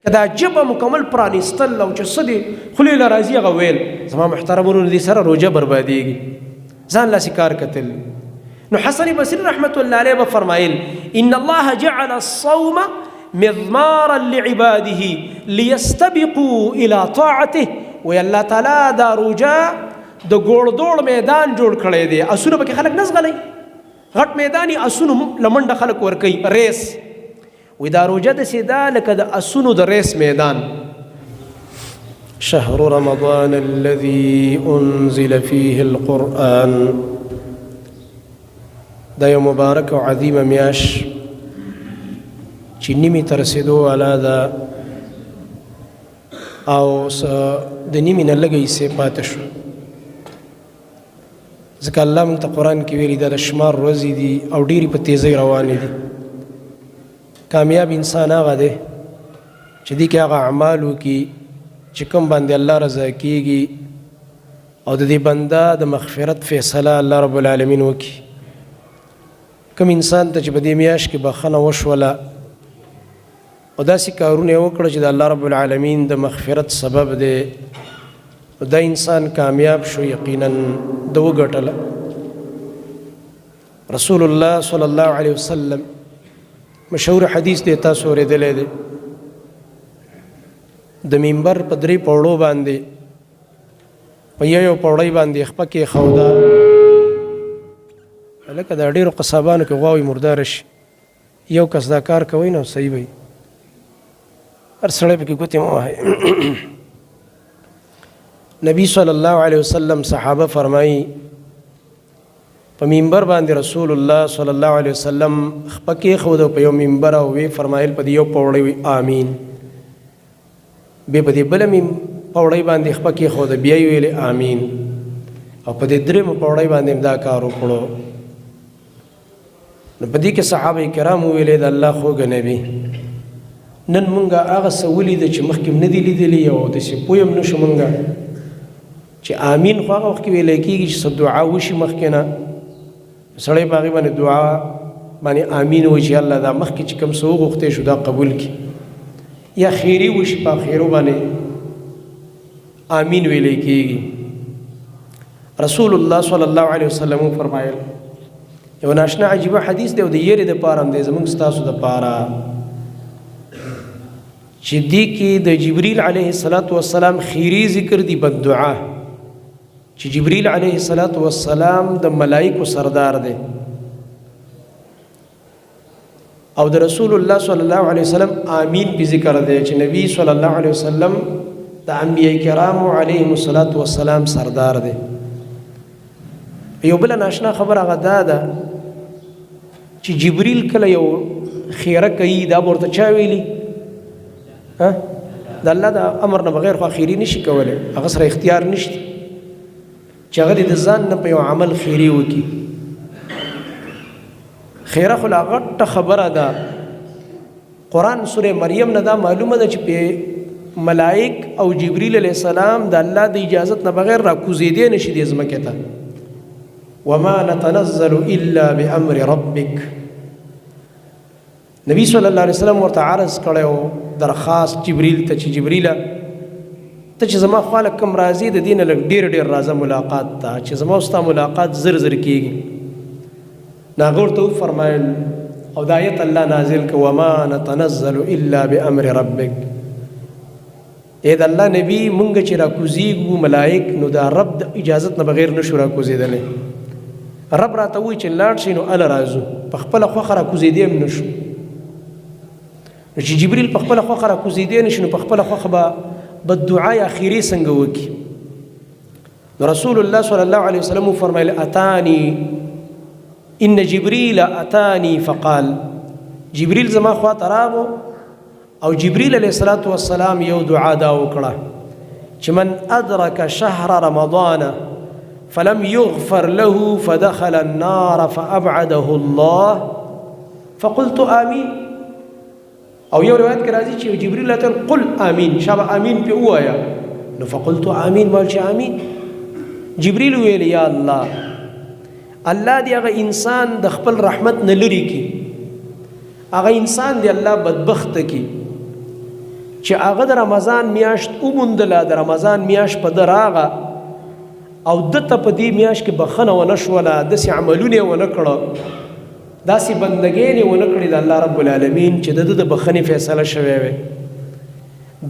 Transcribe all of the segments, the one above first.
که دا ژبه مکمل پرانیستل او چې څه دې خولې له راځي هغه ویل، زما محترم ورونو، دې سره روژه بربادېږي. ځان لاسې کار کتل. نو حسن بصري رحمت الله علیه به فرمایل: ان الله جعل الصوم مضمارا لعباده ليستبقوا الى طاعته. وی الله تعالی دا روژه د ګوړدوړ میدان جوړ کړی دی. اسونه پکې خلک نه ځغلوي، غټ میدان یې، اسونو له منډه خلک ورکوي ریس. وی دا روژه داسې ده لکه د اسونو د ریس میدان. شهر رمضان الذي انزل فيه القرآن، دا یو مبارک او عظیمه میاش چې نیمې ته رسېدو والا ده او د نیمې نه لږه حصې پاتې شو، ځکه الله موږ ته قرآن کې ویلي دا د شمار ورځې دي او ډېرې په تیزۍ روانې دي. کامیاب انسان هغه دی چې دې کې هغه اعمال وکړي چې کوم باندې الله رضا کیږي او د دې بنده د مغفرت فیصله الله رب العالمین وکړي. کوم انسان ته چې په دې میاشت کې بخښنه وشوله او داسې کارونه یې وکړه چې د الله رب العالمین د مغفرت سبب دی، دا انسان کامیاب شو، یقینا د وګټله. رسول الله صلی الله علیه وسلم مشهور حدیث دی، تاسو اورېدلی دی. د منبر په درې پوړو باندې په یو یو پوړۍ باندې خپه کېښوده. هلکه دا ډېرو قصابانو کې غواوې مرداره شي. یو کس دا کار کوي نو صحیح وي، هر سړی پکې ګوتې مه وهئ. نبی صلی الله علیه وسلم صحابه فرمایي، په منبر باندې رسول الله صلی الله علیه وسلم خپه کېښوده په یو منبر او ویې فرمایل، په دې یو پوړۍ وی آمین، بیا په دې بله پوړۍ باندې خپه کېښوده، بیا یې ویلې آمین، او په دې درېیمه پوړۍ باندې هم دا کار وکړو. نو په دې کې صحابه کرام ویلې، د الله خوږه نبی، نن مونږه هغه څه ولیده چې مخکې نه دي لیدلي او داسې پوه هم نه شو مونږه چې آمین خو هغه وخت کې ویلی کېږي چې څه دعا وشي مخکې نه، سړی په هغې باندې دعا باندې آمین وایي چې الله دا مخکې چې کوم څه وغوښتی شو دا قبول کړي، یا خیرې وشي په خیرو باندې آمین ویلی کېږي. رسول الله صلی الله علیه وسلم فرمایل، یو ناشنا عجیبه حدیث دی او د یری د پاره هم دی زمونږ ستاسو د پاره، چې دې کې د جبریل علیه الصلاۃ والسلام خیری ذکر دی، بد دعا، چې جبریل علیه الصلاۃ والسلام د ملائکو سردار دی او د رسول الله صلی الله علیه وسلم آمین په ذکر دی چې نبی صلی الله علیه وسلم د انبیاء کرامو علیهم الصلاۃ والسلام سردار دی. یو بل ناشنا خبره هغه دا ده چې جبريل کله یو خیره کوي، دا ورته چا ویلي؟ ها، د الله د امر نه بغیر خو خیری نشي کولی، هغه سره اختیار نشته چې هغه د ځان نه په یو عمل خیری وکړي. خیره خو لا غټه خبره ده. قرآن سورة مریم نه دا معلومه ده چې په ملائک او جبريل علیه السلام د الله د اجازت نه بغیر را کوزېدی نشي دې ځمکې ته. وما نتنزل الا بامر ربک. نبی صلی الله علیه وسلم ورته عرض کړی و درخواست جبريل ته چې جبريله، ته چې زما خواله کم راځې د دې نه لږ ډېر ډېر راځه ملاقات ته، چې زما او ستا ملاقات زر زر کېږي. نو هغه ورته وفرمایل او دا آیت الله نازل کړ، وما نتنزل الا بامر ربک. ای د الله نبی، مونږ چې راکوزیږو ملائک نو دا رب د اجازت نه بغیر نشو راکوزېدلی. رب راته وایي چې لاړ شئ نو هله راځو، په خپله خوښه راکوزېدی هم نشو. نو چې جبریل په خپله خوښه راکوزېدی نشي، نو په خپله خوښه به بد دعا یا خیرې څنګه وکړي؟ نو رسول الله صلی الله علیه وسلم وفرمایل، اتانی ان جبریل اتانی فقال، جبریل زما خوا ته راغو او جبریل علیه الصلاة والسلام یو دعا دا وکړه چې من ادرک شهر رمضان فلم يغفر له فدخل النار فأبعده الله، فقلت آمين. او یو روایت کې راځي چې جبريل ته قل آمين، شابه آمین په وایا، نو فقلت آمين، مال چې آمین. جبريل ویل، یا الله، الله دی هغه انسان د خپل رحمت نه لري کی، هغه انسان دی الله بدبخت کی چې هغه د رمضان میاشت وموندله، د رمضان میاشت په ده راغه او ده ته په دې میاشت کې بخښنه ونه شوله، داسې عملونه یې ونه کړه، داسې بندګۍ یې ونه کړې د الله رب العالمین چې د ده د بخښنې فیصله شوې وي.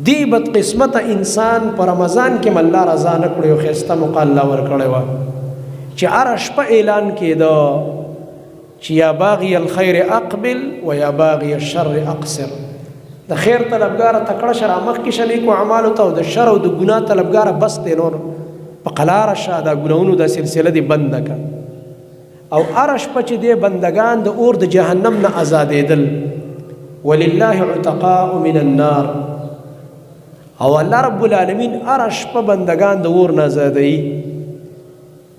دې بدقسمته انسان په رمضان کې هم الله رضا نه کړو، یو ښایسته موقع الله ورکړې وه چې هره شپه اعلان کېده چې یا باغی الخیر اقبل و یا باغی الشر اقصر. د خیر طلبګاره تکړه شه، رامخکې شه نیکو اعمالو ته، او د شر او د ګناه طلبګاره بس دی نور په قلاره شه، دا ګناهونو دا سلسله دې بنده کړه. او هره شپه چې دی بندګان د اور د جهنم نه ازادېدل، ولله عتقاء من النار، او الله رب العالمین هره شپه بندګان د اور نه ازادوي.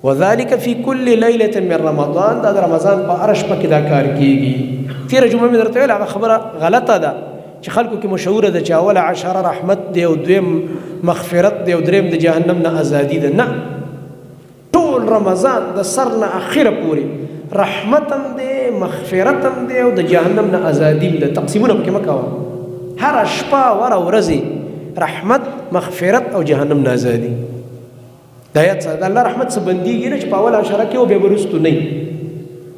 وذلك في كل ليلة من رمضان، دا د رمضان په هره شپه کې دا کار کیږي. تېره جمعه مې درته ویل هغه خبره غلطه ده چې خلکو کې مشهوره ده چې اوله عشره رحمت دی او دویم مغفرت دی او دریم د جهنم نه ازادي ده. نه، ټول رمضان د سر نه اخره پورې رحمت هم دی، مغفرت هم دی او د جهنم نه ازادي هم ده. تقسیمونه پکې مه کوه، هره شپه او هره ورځې رحمت، مغفرت او جهنم نه ازادي. دا یاد ساته، د الله رحمت څه بندیږي نه چې په اوله عشره کې او بیا به وروستو نه،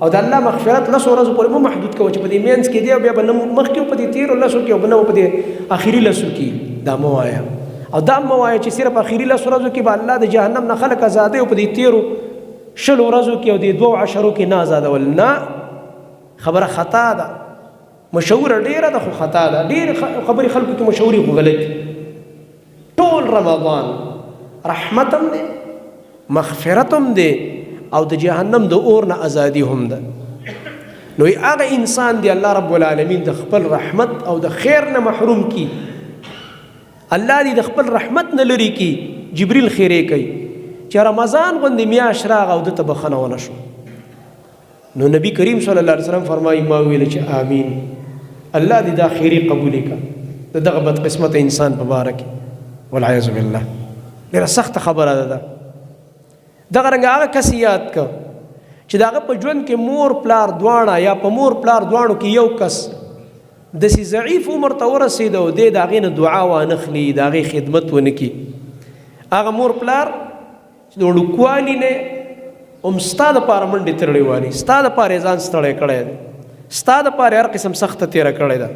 او د الله مغفرت لسو ورځو پورې مه محدود کوه چې په دې منځ کې دی او بیا به نه مخکې په دې تېرو لسو کې او به نه په دې اخري لسو کې. دا مه وایه. او دا مه وایه چې صرف اخري لسو ورځو کې به الله د جهنم نه خلک ازادوي او په دې تېرو شلو ورځو کې او دې دوو عشرو کې نه ازادول. نه، خبره خطا ده، مشهوره ډېره ده خو خطا ده. ډېرې خبرې خلکو کې مشهورې خو غلطې. ټول رمضان رحمت هم دی، مغفرت هم دی او د جهنم د اور نه ازادي هم ده. نو هغه انسان دی الله رب العالمین د خپل رحمت او د خیر نه محروم کی، الله دی د خپل رحمت نه لري کی. جبريل خیرې کوي چې رمضان غوندې میاشت راغه او ده ته بخښنه ونه شو. نو نبی کریم صلی الله علیه وسلم فرمایي ما ویل چې آمین، الله دې دا خیرې قبولې کړه د دغه بدقسمته انسان په باره کې، والعیاذ بالله. ډېره سخته خبره ده دا. دغه رنګه هغه کس یاد که چې د هغه په ژوند کې مور پلار دواړه یا په مور پلار دواړو کې یو کس داسې ضعیف عمر ته ورسېده او دی د هغې نه دعا وانخلي، د هغې خدمت ونه کړي. هغه مور پلار چې د وړوکوالي نه هم ستا دپاره منډې ترړې والي، ستا دپاره یې ځان ستړی کړی دی، ستا دپاره یې هر قسم سخته تېره کړې ده،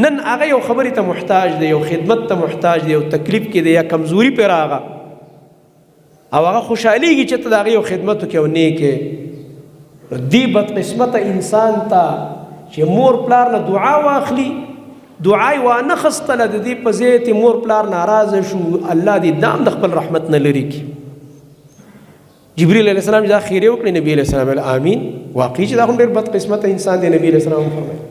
نن هغه یو خبرې ته محتاج دی، یو خدمت ته محتاج دی، یو تکلیف کې دی یا کمزوري پرې راغه او هغه خوشحالېږي چې ته د هغې یو خدمت وکړې او نیک یې. نو دې بدقسمته انسان ته چې مور پلار نه دعا واخلي، دعا یې وانه خستله، د دې په ځای ته مور پلار ناراضه شو، الله دې دام د خپل رحمت نه لرې کړي. جبريل علیه السلام چې دا خیرې وکړې، نبی علیه السلام ویل آمین. واقعي چې دا هم ډېر بدقسمته انسان دی. نبی علیه السلام وفرمایل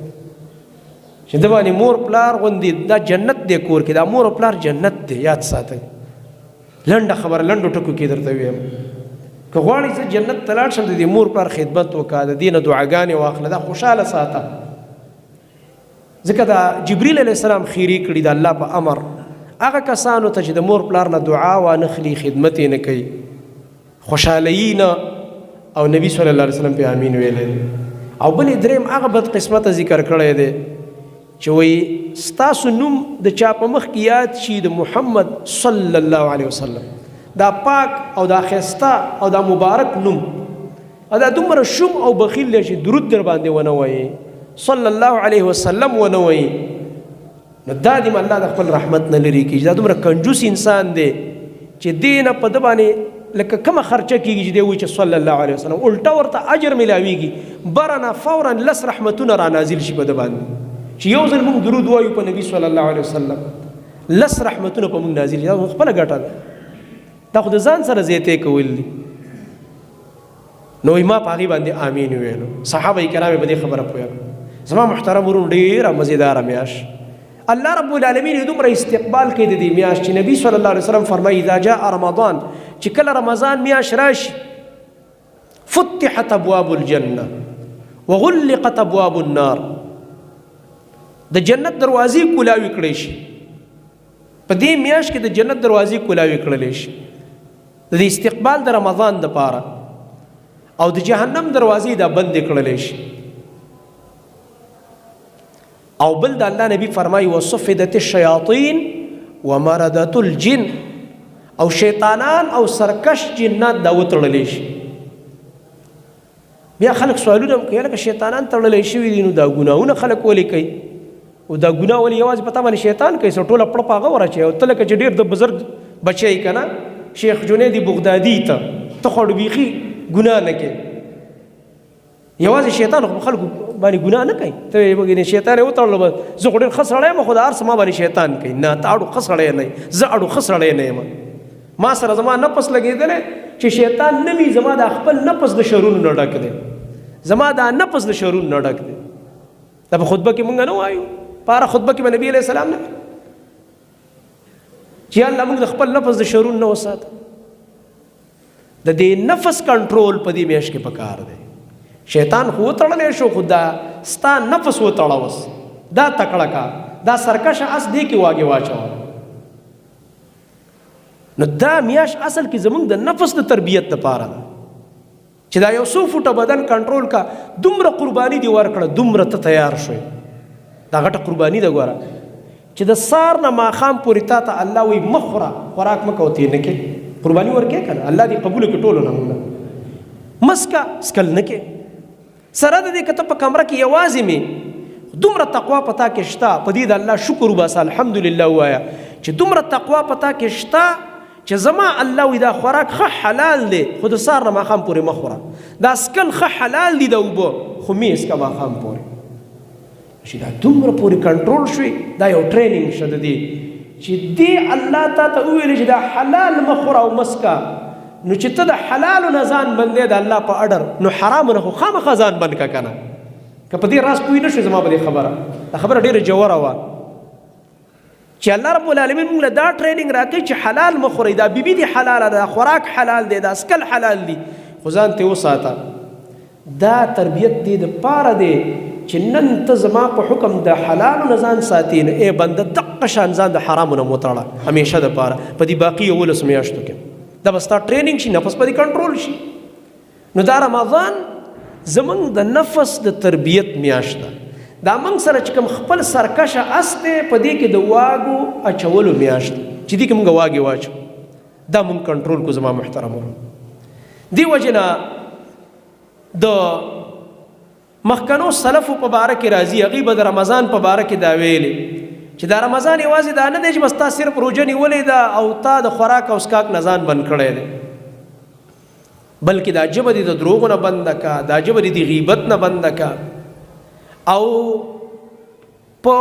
چې ده باندې مور پلار غوندې دا جنت دی، کور کې دا مور او پلار جنت دی. یاد ساتئ، لنډه خبره لنډو ټکو کې درته ویم، که غواړې زه جنت ته لاړ شم د دې مور پلار خدمت وکړه، د دې نه دعاګانې واخله، دا خوشحاله ساته. ځکه دا جبريل علیه السلام خیرې کړي د الله په امر هغه کسانو ته چې د مور پلار نه دعا وانخلي، خدمت یې نه کوي، خوشحالوي نه، او نبی صلی الله علیه وسلم پې آمین ویلی دی. او بلې دریم هغه بدقسمته ذکر کړی دی چې وایي ستاسو نوم د چا په مخ کې یاد شي د محمد صلی الله علیه وسلم دا پاک او دا ښایسته او دا مبارک نوم، او دا دومره شوم او بخیل دی چې درود در باندې ونه وایي، صلی الله علیه وسلم ونه وایي، نو دا دې الله د خپل رحمت نه لرې کړي. دا دومره کنجوس انسان دی چې دې نه په ده باندې لکه کومه خرچه کېږي چې دی وایي چې صلی الله علیه وسلم، الټه ورته اجر ملاویږي، بره نه فورا لس رحمتونه را نازل شي په ده باندې. چې یو ځل موږ درود وایو په نبی صلی الله علیه وسلم، لس رحمتونه په موږ نازل شي. دا خو خپله ګټه ده، دا خو د ځان سره زیاتې کول دي. نو ما په هغې باندې آمین وویلو. صحابه کرام یې په دې خبره پوه کړو. زما محترم ورونو، ډېره مزیداره میاشت الله رب العالمین یې دومره استقبال کوي د دې میاشت چې نبی صلی الله علیه وسلم فرمایي اذا جاء رمضان، چې کله رمضان میاشت راشي، فتحت ابواب الجنه وغلقت ابواب النار، د جنت دروازې کولاوي کړی شي. په دې میاشت کې د جنت دروازې کولاوي کړلی شي د دې استقبال د رمضان دپاره، او د جهنم دروازې دا بندې کړلی شي. او بل د الله نبی فرمایي وصفدت الشیاطین ومردت الجن، او شیطانان او سرکش جنات دا وتړلی شي. بیا خلک سوالونه هم کوي، لکه شیطانان تړلی شوي دي نو دا ګناهونه خلک ولې کوي؟ او دا ګناه ولې یوازې په تا باندې شیطان کوي؟ څه ټوله پړه په هغه وراچوي. او ته لکه چې ډېر د بزرګ بچی یې که نه، شیخ جنید بغدادي ته، ته خو بیخي ګناه نه کوې، یوازې شیطان خو په خلکو باندې ګناه نه کوي. ته یې وګورې شیطان یې وتړلو، بس زه خو ډېر ښه سړی یم خو د هر څه ما باندې شیطان کوي. نه، ته اړو ښه سړی نه یې، زه اړو ښه سړی نه یم. ما سره زما نفس لګېدلی چې شیطان نه وي، زما دا خپل نفس د شرونو نه ډک دی، زما دا نفس د شرونو نه ډک دی. دا په خطبه کې مونږ نه وایو، په هره خطبه کې به نبی علیه السلام نه چې الله موږ د خپل نفس د شرونو نه وساته. د دې نفس کنټرول په دې میاشت کې پکار دی. شیطان خو وتړلی شو، خو دا ستا نفس وتړه، اوس دا تکړه کا، دا سرکشه اس دې کې واګې واچوه. نو دا میاشت اصل کې زمونږ د نفس د تربیت لپاره ده چې دا یو څو فوټه بدن کنټرول کا، دومره قرباني دې ورکړه، دومره ته تیار شوې. دا غټه قرباني ده ګوره چې د سار نه ماښام پورې تا ته الله وایي مه خوره، خوراک مه کوه، تې نه کې قرباني ورکې که نه، الله دې قبوله کړي ټولو نه مونږ. مه څکه، څکل نه کې. سره د دې که ته په کمره کې یوازې مې دومره تقوا په تا کې شته، په دې د الله شکر وباسه، الحمدلله ووایه چې دومره تقوا په تا کې شته چې زما الله وایي دا خوراک ښه حلال دی خو د سهار نه ماښام پورې مه خوره، دا څکل ښه حلال دي د اوبه خو مې څکه ماښام پورې. چې دا دومره پورې کنټرول شوې، دا یو ټریننګ شه د دې چې دې الله تا ته وویل چې دا حلال مه خوره او مه څکه، نو چې ته د حلالو نه ځان بندې د الله په اډر، نو حرامو نه خو خامخا ځان بند که که نه. که په دې راز پوه نه شوې زما په دې خبره، دا خبره ډېره ژوره وه چې الله رب العالمین موږ له دا ټریننګ راکوي چې حلال مه خورئ، دا بیبي دې حلاله ده، دا خوراک حلال دی، دا څکل حلال دي، خو ځان ترې وساته. دا تربیت دې د پاره دی چې نن ته زما په حکم د حلالو نه ځان ساتې، نو ای بنده دقه شان ځان د حرامو نه مو وتړه همیشه د پاره په دې باقي 11 میاشتو کې. دا به ستا ټریننګ شي، نفس به دې کنټرول شي. نو دا رمضان زمونږ د نفس د تربیت میاشت ده. دا موږ سره چې کوم خپل سرکشه اس دی په دې کې د واګو اچولو میاشت چې دې کې موږ واګې واچو، دا موږ کنټرول کو زما محترم ورو. دې وجې نه د مخکنو سلفو په باره کې راځي، هغوی به د رمضان په باره کې دا ویلې چې دا رمضان یوازې دا نه دی چې بس تا صرف روژه نیولې ده او تا د خوراک او څښاک نه ځان بند کړی دی، بلکې دا ژبه دې د دروغو نه بنده که، دا ژبه دې د غیبت نه بنده که، او په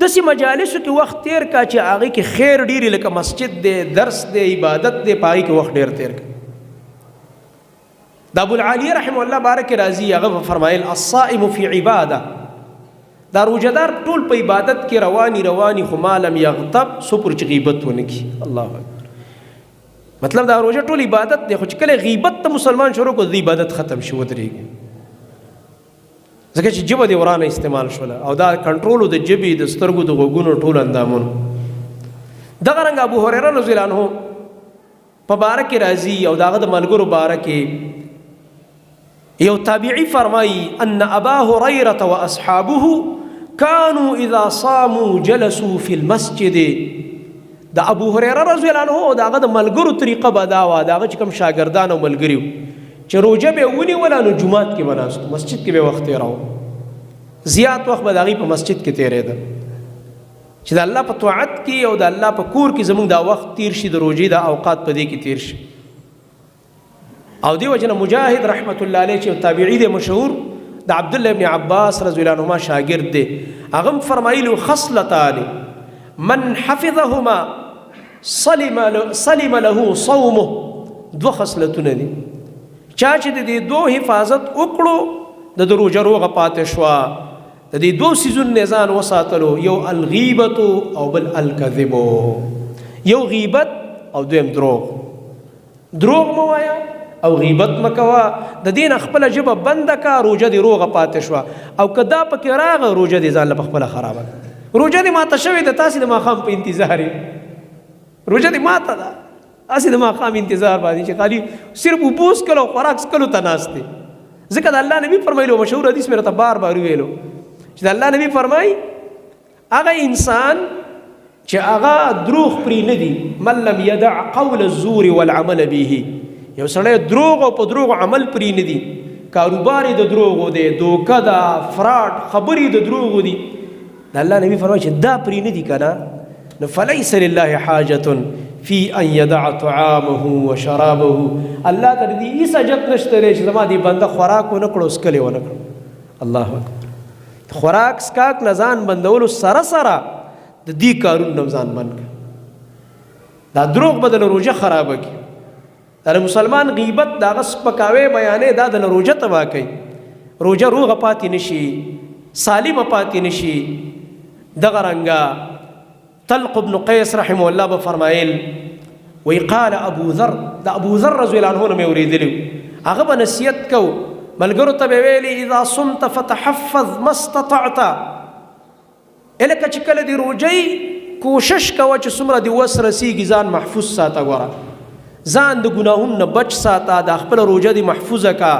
داسې مجالسو کې وخت تیر کا چې هغې کې خیر ډېر، لکه مسجد دی، درس دی، عبادت دی، په هغې کې وخت ډېر تیر کا. د ابو العالیه رحمه الله باره کې راځي، هغه به فرمایل الصائم فی عباده، دا روژهدار ټول په عبادت کې رواني رواني، خو ما لم یغتب، څو پورې چې غیبت ونه کړي. الله اکبر. مطلب دا روژه ټول عبادت دی، خو چې کله غیبت ته مسلمان شروع کړو د عبادت ختم شي، ودرېږي، ځکه چې ژبه دې ورانه استعمال شوله او دا کنټرول د ژبې، د سترګو، د غوږونو، ټول اندامونو. دغه رنګ ابو هريره رضی الله عنه په باره کې راځي او د هغه د ملګرو باره کې یو تابعي فرمایي ان ابا هريره واصحابه كانوا اذا صاموا جلسوا في المسجد. د ابو هريره رضی الله عنه او د هغه د ملګرو طریقه به دا وه، د هغه چې کوم شاګردان او ملګري وو چې روژه به یې ونیوله نو جومات کې به ناست وو، مسجد کې به یې وخت تېراوه، زیات وخت به د هغوی په مسجد کې تېرېده چې د الله په طاعت کې او د الله په کور کې زموږ دا وخت تیر شي، د روژې دا اوقات په دې کې تیر شي. او دې وجه نه مجاهد رحمت الله علیه چې تابعي دی مشهور، د عبد الله ابن عباس رضی الله عنهما شاګرد دی، هغه هم فرمایلي خصلتان من حفظهما سلم له صومه. دوه خصلتونه دي، چا چې د دې دوو حفاظت وکړو د ده روژه روغه پاتې شوه. د دې دوو څیزونو نه ځان وساتلو، یو الغیبت او بل الکذب، یو غیبت او دویم دروغ. دروغ مه وایه او غیبت مه کوه، د دې نه خپله ژبه بنده که، روژه دې روغه پاتې شوه. او که دا پکې راغه روژه دې ځان له په خپله خرابه کړه. روژه دې ماته شوې ده، تاسې د ماښام په انتظار یې، روژه دې ماته ده، تاسې د ماښام انتظار باندې چې خالي صرف اوبو څښلو او خوراک څښلو ته ناست دی. ځکه د الله نبی فرمایلو، مشهور حدیث مې راته بار بار ویلو چې د الله نبی فرمایي هغه انسان چې هغه دروغ پرې نه دي، من لم يدع قول الزور والعمل به، یو سړی دروغ او په دروغ عمل پرې نه دي، کاروبار یې د دروغو دی، دوکه ده، فراډ، خبرې د دروغو دي، د الله نبی فرمایي چې دا پرې نه دي که نه، نو فلیس لله حاجة فی ان یدع طعامه وشرابه، الله ته د دې هېڅ حاجت نشته دی چې زما دې بنده خوراک ونه کړو، څکلی ونه کړو. الله اکبر. خوراک څکاک نه ځان بندولو سره سره د دې کارونو نه ځان بند کړه. دا دروغ به د روژه خرابه کړي، دا د مسلمان غیبت، د هغه سپکاوی بیانې، دا د روژه تباه کوي. روژه روغه پاتې نشي، سالمه پاتې نشي. دغه رنګه طلق بن قیس رحمه الله به فرمایل، وی قال ابو ذر، د ابو ذر رضی الله عنه نه مې اورېدلی، هغه به نصیحت کو ملګرو ته به ویلي اذا صمت فتحفظ ما استطعت، الکه چې کله دې روژه کوشش کوه چې څومره دې وس رسېږي ځان محفوظ ساته، ګوره ځان د ګناهونو نه بچ ساته، دا خپله روژه دې محفوظه کا.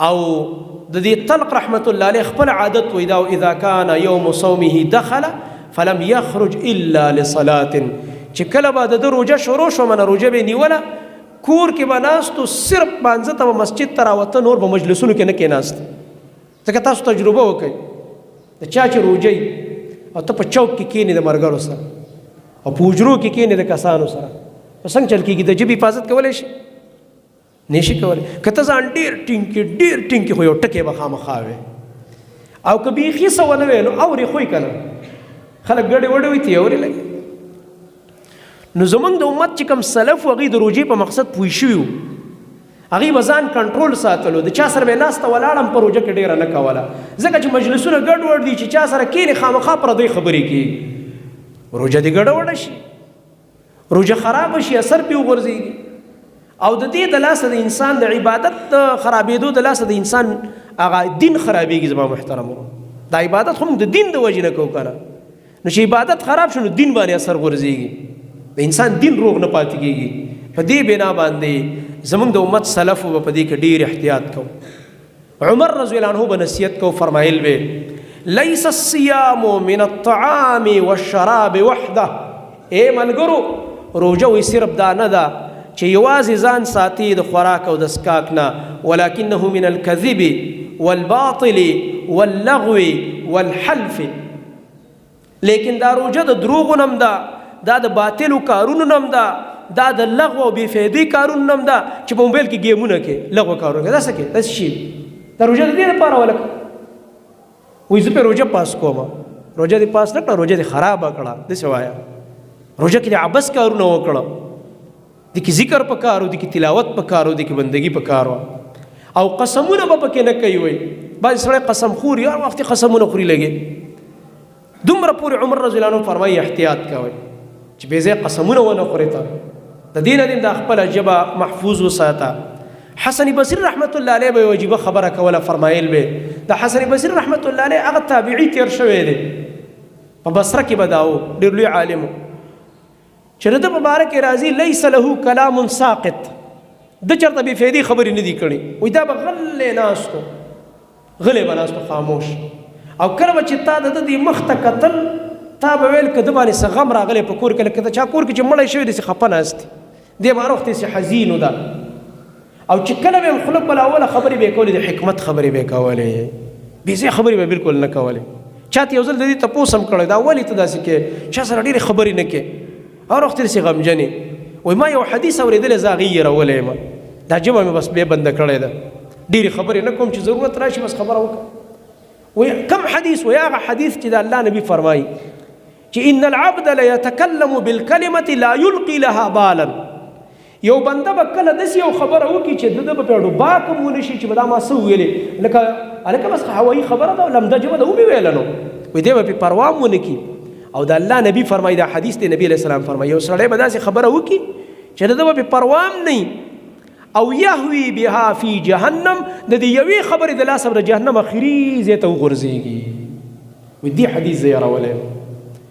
او د دې طلق رحمت الله علیه خپل عادت وای دا، اذا کان یوم صومه دخل فلم یخرج الا لصلاه، چې کله به د ده روژه شروع شوه، منه روژه به یې نیوله، کور کې به ناست و، صرف مانځه ته به مسجد ته راوته، نور به مجلسونو کې نه کېناست. ځکه تاسو تجربه وکړئ، د چا چې روژه وي او ته په چوک کې کښېنې د ملګرو سره او په حجرو کې کښېنې د کسانو سره، نو څنګه چل کېږي؟ د ژبې حفاظت کولی شي؟ نشي کولی. که ته ځان ډېر ټینګ کړې، ډېر ټینګ کړې، خو یو ټکی به خامخا وي، او که بیخي څه ونه وې نو اورې خو یې که نه، خلک ګډې وډې وي، ته یې اورې لګې. نو زمونږ د امت چې کوم سلف و، هغوی د روژې په مقصد پوه شوي وو، هغوی به ځان کنټرول ساتلو، د چا سره به یې ناسته ولاړه هم په روژه کې ډېره نه کوله، ځکه چې مجلسونه ګډ وډ دي، چې چا سره کښېنې خامخا پردۍ خبرې کېږي، روژه دې ګډه وډه شي، روژه خرابه شي، اثر پرې وغورځېږي. او د دې د لاسه د انسان د عبادت د خرابېدو د لاسه د انسان هغه دین خرابېږي. زما محترم ورو، دا عبادت خو موږ د دین د وجې نه کوو که نه، نو چې عبادت خراب شو نو دین باندې اثر غورځېږي، د انسان دین روغ نه پاتې کېږي. په دې بنا باندې زمونږ د امت سلفو به په دې کې ډېر احتیاط کوو. عمر رضی الله عنه به نصیحت کو، فرمایل به لیس الصیام من الطعام والشراب وحده، ای ملګرو روژه وی صرف دا نه ده چې یوازې ځان ساتي د خوراک او د څښاک نه، ولکنه من الكذب والباطل واللغو والحلف، لیکن دا روژه د دروغو نم ده، دا د باطلو کارونو نم ده، دا د لغو او بې فایدې کارونو نم ده چې په موبایل کې ګیمونه کې لغو کارونه کې دا څه کې داسې شي. دا روژه د دې لپاره ولکه وایي زه پرې روژه پاس کوم، روژه دې پاس نه کړه، روژه دې خرابه کړه، داسې وایه. روژه کې دې عبث کارونه وکړه، دې کې ذکر پکار و، دې کې تلاوت پکار و، دې کې بندګي پکار وه، او قسمونه به پکې نه کوي. وایي بعضې سړی قسم خوري، هر وخت قسمونه خوري لګي. دومره پورې عمر رضی الله عنه فرمایي احتیاط کوئ چې بې ځایه قسمونه ونه خورې، ته د دې نه دې دا خپله ژبه محفوظ وساته. حسن بصري رحمت الله علیه به یوه عجیبه خبره کوله، فرمایل به د حسن بصري رحمت الله علیه هغه تابعي تېر شوی دی، په بصره کې به دا و، ډېر لوی عالم و، چې د ده په باره کې راځي لیس له کلام ساقط، ده چېرته بې فایدې خبرې نه دي کړې. وایي دا به غلی ناست و، غلی به ناست و، خاموش، او کله به چې تا د ده دې مخ ته کتل، تا به ویل که ده باندې څه غم راغلی په کور کې، لکه د چا کور کې چې مړی شوی داسې خفه ناست دی، دی به هر وخت داسې حزین و ده. او چې کله به یې هم خوله کوله خبرې به یې کولې، د حکمت خبرې به یې کولې، بې ځایه خبرې به یې بالکل نه کولې. چا ته یو ځل د دې تپوس هم کړی دا ولې ته داسې کې، چا سره ډېرې خبرې نه کې، هر وخت داسې غمجنې. وایي ما یو حدیث اورېدلی، زه هغې هېرولی یم، دا ژبه مې بس بیا بنده کړې ده، ډېرې خبرې نه کوم، چې ضرورت راشي بس خبره وکړم. وایي کم حدیث؟ وایي هغه حدیث چې د الله نبی فرمایي چې ان العبد ليتكلم بالكلمة لا يلقي لها بالا، یو بنده به کله داسې یو خبره وکړي چې د ده به پرې باک هم ونه شي چې به دا ما څه وویلې، لکه هلکه بس هوایي خبره ده، لمده ژبه ده، ومې ویله، نو وایي دی به پرې پروا هم ونه کړي. او د الله نبی فرمایي، دا حدیث دی، نبی علیه السلام فرمایي یو سړی به داسې خبره وکړي چې د ده به پرې پروا هم نه وي، او یهوي بها فی جهنم، د دې یوې خبرې د لاسه به د جهنم اخري ځای ته وغورځېږي. وایي دې حدیث زه یې راولی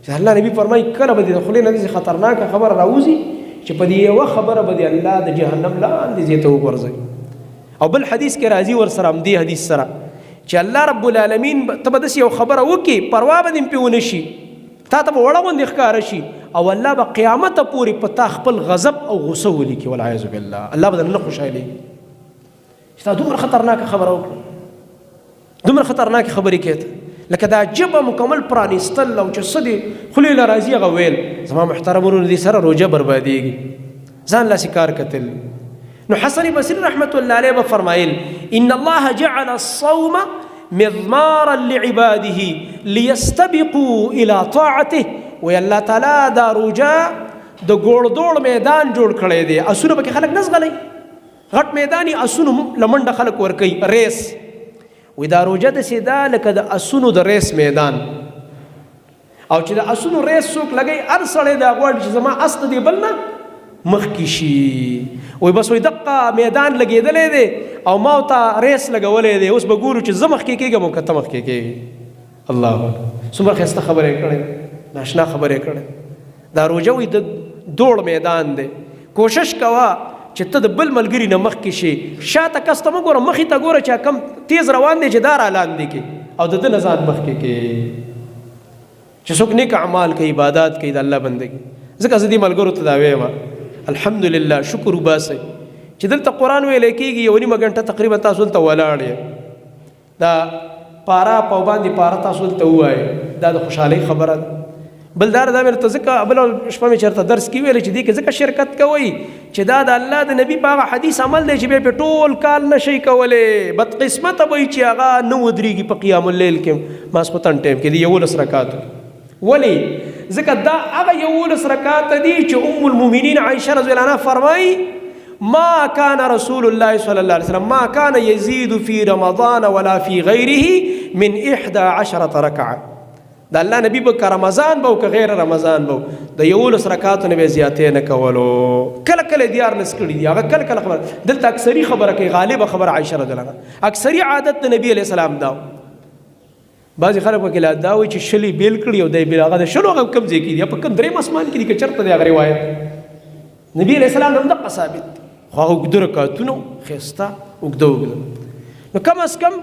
چې الله نبی فرمایي کله به دې د خولې نه داسې خطرناکه خبره راوځي چې په دې یوه خبره به دې الله د جهنم لاندې ځای ته وغورځوي. او بل حدیث کې راځي ورسره همدې حدیث سره چې الله رب العالمین ته به داسې یو خبره وکړي، پروا به دې هم پرې ونه شي، تا ته به وړه غوندې ښکاره شي، او الله به قیامته پورې په تا خپل غضب او غصه ولیکي، والعیاذ بالله. الله به درنه نه خوشحالېږي چې تا دومره خطرناکه خبره وکړه، دومره خطرناکې خبرې کوې ته، لکه دا ژبه مکمل پرانیستل او چې څه دې خولې له راځي هغه ویل. زما محترم وروڼو، دې سره روژه بربادېږي، ځان لاسې کار کتل. نو حسن بصري رحمت الله علیه به فرمایل: ان الله جعل الصوم مضمارا لعباده ليستبقوا الى طاعته. وی الله تعالی دا روژه د ګوړدوړ میدان جوړ کړی دی. اسونه پکې خلک نه ځغلوي، غټ میدان یې، اسونو له منډه خلک ورکوي ریس. وی دا روژه داسې ده لکه د اسونو د ریس میدان، او چې د اسونو ریس څوک لګوي، هر سړی دا غواړي چې زما اس د دې بل نه مخکې شي. وای بس وای دقه میدان لګېدلی دی او ما ته ریس لګولی دی، اوس به ګورو چې زه مخکې کېږم او که ته مخکې کېږې. الله اکبر، څومره ښایسته خبره یې کړې، ناشنا خبره یې کړې. دا روژه وایي د دوړ میدان دی، کوشش کوه چې ته د بل ملګري نه مخکې شې، شاته کس ته مه ګوره، مخې ته ګوره چې کم تیز روان دی چې دا را لاندې کې او د ده نه ځان مخکې کې. چې څوک نیک اعمال کوي، عبادات کوي، د الله بندګي. ځکه زه دې ملګرو ته دا وایم، الحمدلله شکر وباسئ چې دلته قرآن ویلی کېږي، یوه نیمه ګنټه تقریبا تاسو دلته ولاړ یئ، دا پارا په باندې پارا تاسو دلته ووایئ، دا د خوشحالۍ خبره ده. بل دا دا مې درته ځکه بله شپه مې چېرته درس کې ویل چې دې کې ځکه شرکت کوئ چې دا د الله د نبي په هغه حدیث عمل دی چې بیا پې ټول کال نه شئ کولی. بدقسمته به وي چې هغه نه ودرېږي په قیام اللیل کې ماسخوتن ټایم کې د 11 رکعاتو کې. ولې؟ ځکه دا هغه 11 رکعات دي چې ام المؤمنین عایشه رضی الله عنها فرمایي: ما كان رسول الله صلى الله عليه وسلم ما كان يزيد في رمضان ولا في غيره من 11 ركعة. د الله نبی به که رمضان به او که غیر رمضان به د 11 رکعاتو نه به زیاتې نه کولو. کله کله 13 کړي دي، هغه کله کله خبره. دلته اکثري خبره کوي، غالبه خبره عایشه رضی الله عنها، اکثري عادت د نبی علیه السلام دا. بعضې خلک پکې لا دا وایي چې شلې بېل کړي او دی بېل، هغه د شلو هغه کوم ځای کې دي، په کوم درېیم اسمان کې دي که چېرته دی هغه روایت. نبی علیه السلام هم دقه ثابت دی، خو هغه اوږده رکعتونه ښایسته اوږده اوږده. نو کم از کم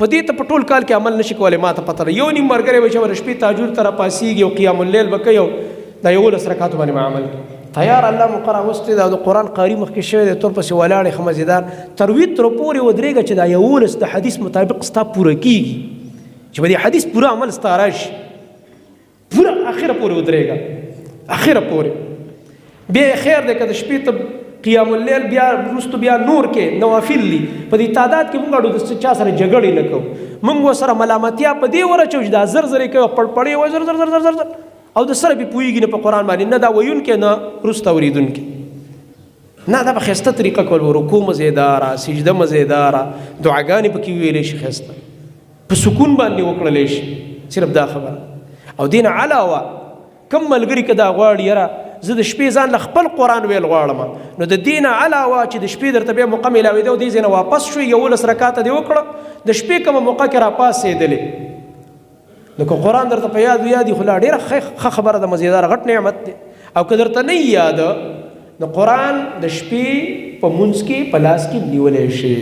په دې ته په ټول کال کې عمل نشي کولی. ما ته پته ده یو نیم ملګری به چې د شپې تهجد ته راپاڅېږي او قیام اللیل به کوي او دا 11 رکعاتو باندې به عمل کوي. تیار الله مقرر راوستی ده، د قرآن قاري مخکې شوی دی، تور پسې ولاړ یې، ښه مزېدار تر وترو پورې ودرېږه چې دا 11 د حدیث مطابق ستا پوره کېږي، چې په دې حدیث پوره عمل ستا راشي، پوره اخره پورې ودرېږه، اخره پورې. بیا یې خیر دی که د شپې ته قیام اللیل بیا وروسته بیا نور کې نوافل دي. په دې تعداد کې موږ اړو د چا سره جګړې نه کوو، موږ ورسره ملامتیا په دې ورچو چې دا زر زر یې کوي، پړپړې وایي زر زر زر زر زر زر، او د سره پرې پوهېږي نه په قرآن باندې، نه دا ویونکی نه وروسته اورېدونکی. نه دا په ښایسته طریقه کول، رکوع مزېداره، سجده مزېداره، دعاګانې پکې وویلی شي، ښایسته په سکون باندې وکړلی شي. صرف دا خبره. او دې نه علاوه کم ملګري که دا غواړي یاره زه د شپې ځان له خپل قرآن ویل غواړم، نو د دې نه علاوه چې د شپې درته بیا موقع میلاوېده او دې ځای نه واپس شوې، 11 رکعاته دې وکړه، د شپې کومه موقع کې راپاڅېدلې، نو که قرآن درته په یاد یاد خو لا ډېره ښه خبره ده، مزېداره غټ نعمت دی. او که درته نه یاد، نو قرآن د شپې په مونځ کې په لاس کې نیولی شي.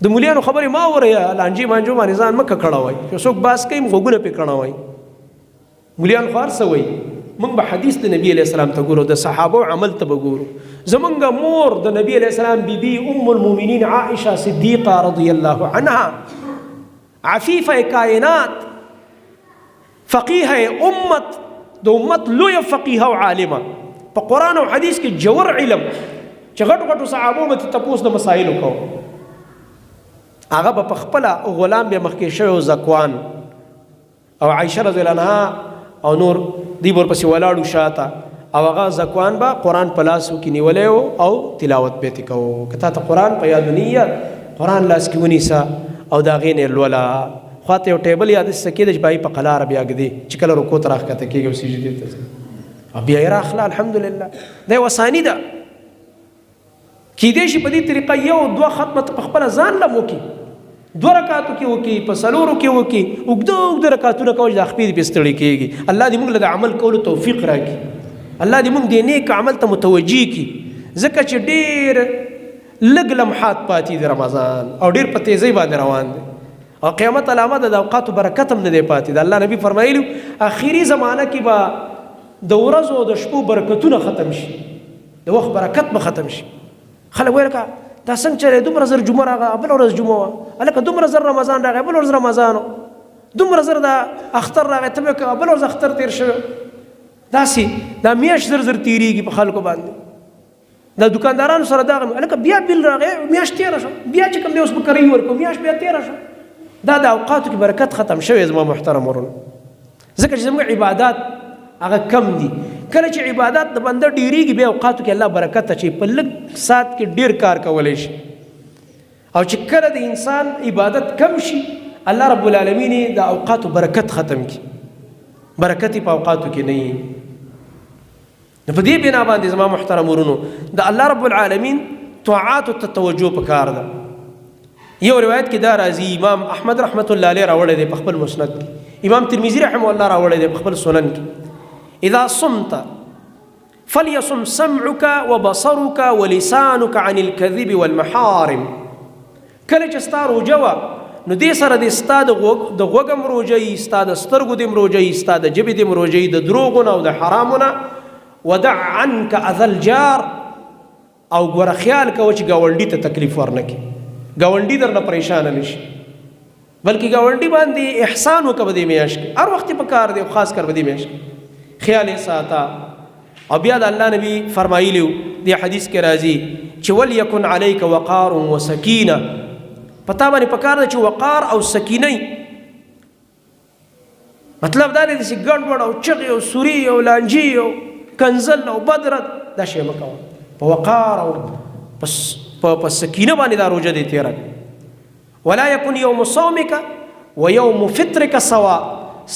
د مولیانو خبرې ما اورئ، لانجې مانجو باندې ځان مه ککړوئ، چې څوک باس کوي غوږونه پرې کڼوئ. مولیان خو هر څه وایي، موږ به حدیث د نبی علیه السلام ته ګورو، د صحابو عمل ته به ګورو. زمونږ مور د نبی علیه السلام بیبي ام المؤمنین عائشه صدیقه رضی الله عنها، عفیفه کائنات، فقیه امت، د امت لویه فقیهه او عالمه، په قرآن او حدیث کې جور علم چې غټو غټو صحابو به تپوس د مسایلو کوو. هغه به په خپله غلام بیا مخکې شوی و زکوان، او عایشه رضی الله عنها او نور دی ورپسې ولاړو شاته، او هغه زکوان به قرآن په لاسو کې نیولی و او تلاوت به یې کوو. که تا ته قرآن په یادو نه قرآن لاس کې ونیسه او د هغې نه یې لوله. خواته یو ټیبل یا داسې څه کېده چې به یې په قلاره بیا ږدې چې کله رکوع ته راښکته کېږي او سجدې ته ځي، او بیا یې راخله. الحمدلله دا یوه ثاني ده. کېدای شي په دې طریقه یو دوه ختمه ته په خپله ځان لم وکړي، دوه رکعاتو کې وکړي، په څلورو کې وکړي، اوږده اوږده رکعتونه کوه چې دا خپې دې پرې ستړې کېږي. الله دې موږ له د عمل کولو توفیق راکړي، الله دې موږ دې نیک عمل ته متوجه کړي. ځکه چې ډېر لږ لمحات پاتې دي رمضان او ډیر په تیزۍ باندې روان دی، او قیامت علامه ده، د اوقاتو برکت هم نه دی پاتې. د الله نبی فرمایلی اخري زمانه کې به د ورځو او د شپو برکتونه ختم شي، د وخت برکت به ختم شي. خلک وایي لکه دا څنګه چلې، دومره زر جمعه راغله، بله ورځ جمعه وه، هلکه دومره زر رمضان راغی، بله ورځ رمضان و، دومره زر د اختر راغی، ته به کوه بله ورځ اختر تېر شوی. داسې دا میاشت زر زر تېرېږي په خلکو باندې. دا دکاندارانو سره دا غم، هلکه بیا بیل راغی، میاشت تېره شوه، بیا چې کوم دی اوس به کرۍ ورکړو، میاشت بیا تېره شوه. دا د اوقاتو کې برکت ختم شوی زما محترم ورونو، ځکه چې زموږ عبادات هغه کم دي. کله چې عبادات د بنده ډېرېږي بیا اوقاتو کې الله برکت اچوي، په لږ ساعت کې ډېر کار کولی شي. او چې کله د انسان عبادت کم شي، الله رب العالمین یې د اوقاتو برکت ختم کړي، برکت یې په اوقاتو کې نه وي. نو په دې بنا باندې زما محترم ورونو د الله رب العالمین طاعاتو ته توجه پکار ده. یو روایت کې دا راځي، امام احمد رحمت الله علیه راوړی دی په خپل مسند کې، امام ترمذي رحمه الله راوړی دی په خپل سنن کې، اذا صمت فليصم سمعك وبصرك ولسانك عن الكذب والمحارم. کله چې ستا روژه وه نو دې سره دې ستا د غوږ هم روژه وي، ستا د سترګو دې هم روژه وي، ستا د ژبې دې هم روژه وي، د دروغو نه او د حرامو نه. ودع عنك اذى الجار، او ګوره خیال کوه چې ګاونډي ته تکلیف ورنه کړي، ګاونډي درنه پریشانه نه شي، بلکې ګاونډي باندې احسان وکړه په دې میاشت کې، هر وخت یې په کار دی، خاص کر په دې میاشت کې خیال یې ساته. او بیا د الله نبی فرمایلی وو، دې حدیث کې راځي چې ولیکن علیک وقار وسکینه، په تا باندې پکار ده چې وقار او سکینه وي. مطلب دا دی چې ګډوډ او چغې او سوري او لانجې او کنزل او بدرد دا شی مه کوه، په وقار او په سکینه باندې دا روژه دې تېره کړه. ولا یکن یوم صومک ویوم فطرک سوا،